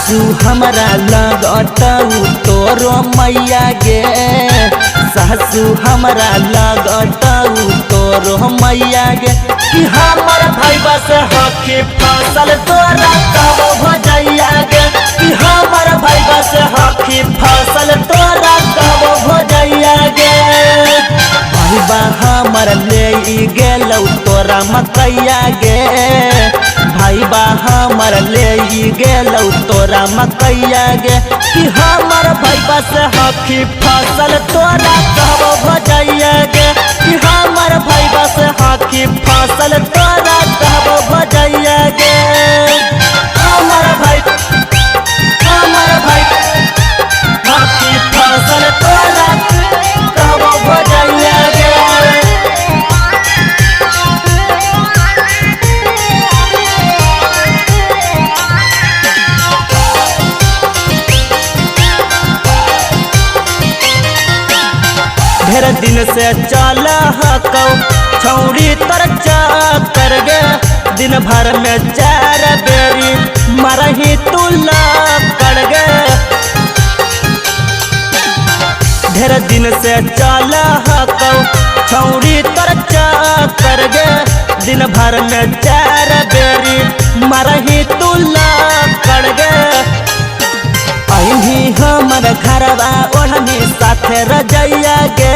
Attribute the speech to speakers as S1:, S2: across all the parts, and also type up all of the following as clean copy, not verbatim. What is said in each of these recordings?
S1: सासू हमरा लगतौ तोरो मैया गे, सासू हमरा लगतौ तोरो मैया गे। कि हमर भाईबा से हकी फसल तोरा कब भजैया गे, कि हमर भाईबा से हकी फसल तोरा कब भजैया गे। भाईबा हमर ले गेलौ तोरा मकैया गे, भाईबा हमर ले गेलौ तोरा मकैया गे। कि हमर भाईबा से हकी फसल तोरा कब भजैया गे, कि हमर भाईबा से हकी फसल तोरा कब भजैया गे। हमर भाई हकी फसल तोरा कब भजैया गे। ढेर दिन से चल हकौ छौड़ी तर चक्कर गे, दिन भर में चार बेरी मरही तू लक्कड़ गे। ढेर दिन से चल हकौ छौड़ी तर चक्कर गे, दिन भर में चार बेरी मरही तू लक्कड़ गे। अइनी हमर घरवा ओढ़नी साथे रजैया गे,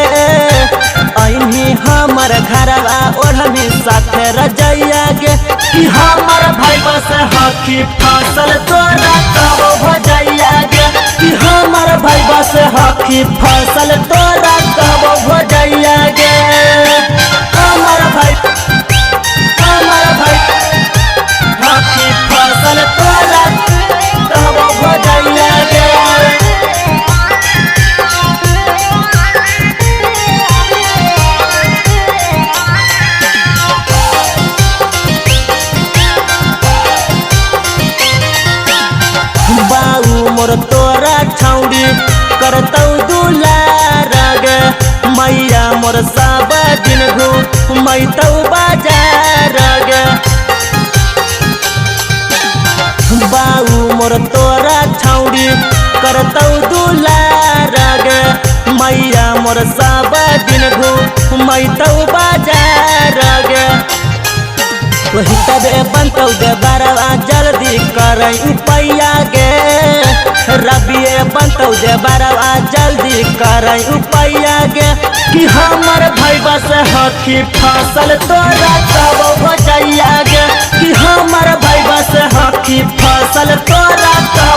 S1: अइनी हमर घरवा ओढ़नी साथे रजैया गे। कि हमर भाईबा से हकी फसल तोरा कब भजैया गे, कि हमर भाईबा से हकी फसल तोरा कब भजैया गे। हमर भाई हकी फसल तोरा कब भजैया गे। बाऊ मोर तोरा छौड़ी करतौ दुलार गे, मैया मोर सब दिन घुमैतौ बाजार गे। बाऊ मोर तोरा छौड़ी करतौ दुलार गे, मैया मोर सब दिन घुमैतौ बाजार गे। वही तबे बनतौ दे बरवा जल्दी करै उपैया गे, रबिये बनतौ दे बरवा जल्दी करै उपैया गे। कि हमर भाईबा से हकी फसल तोरा कब भजैया गे, कि हमर भाईबा से हकी फसल तोरा कब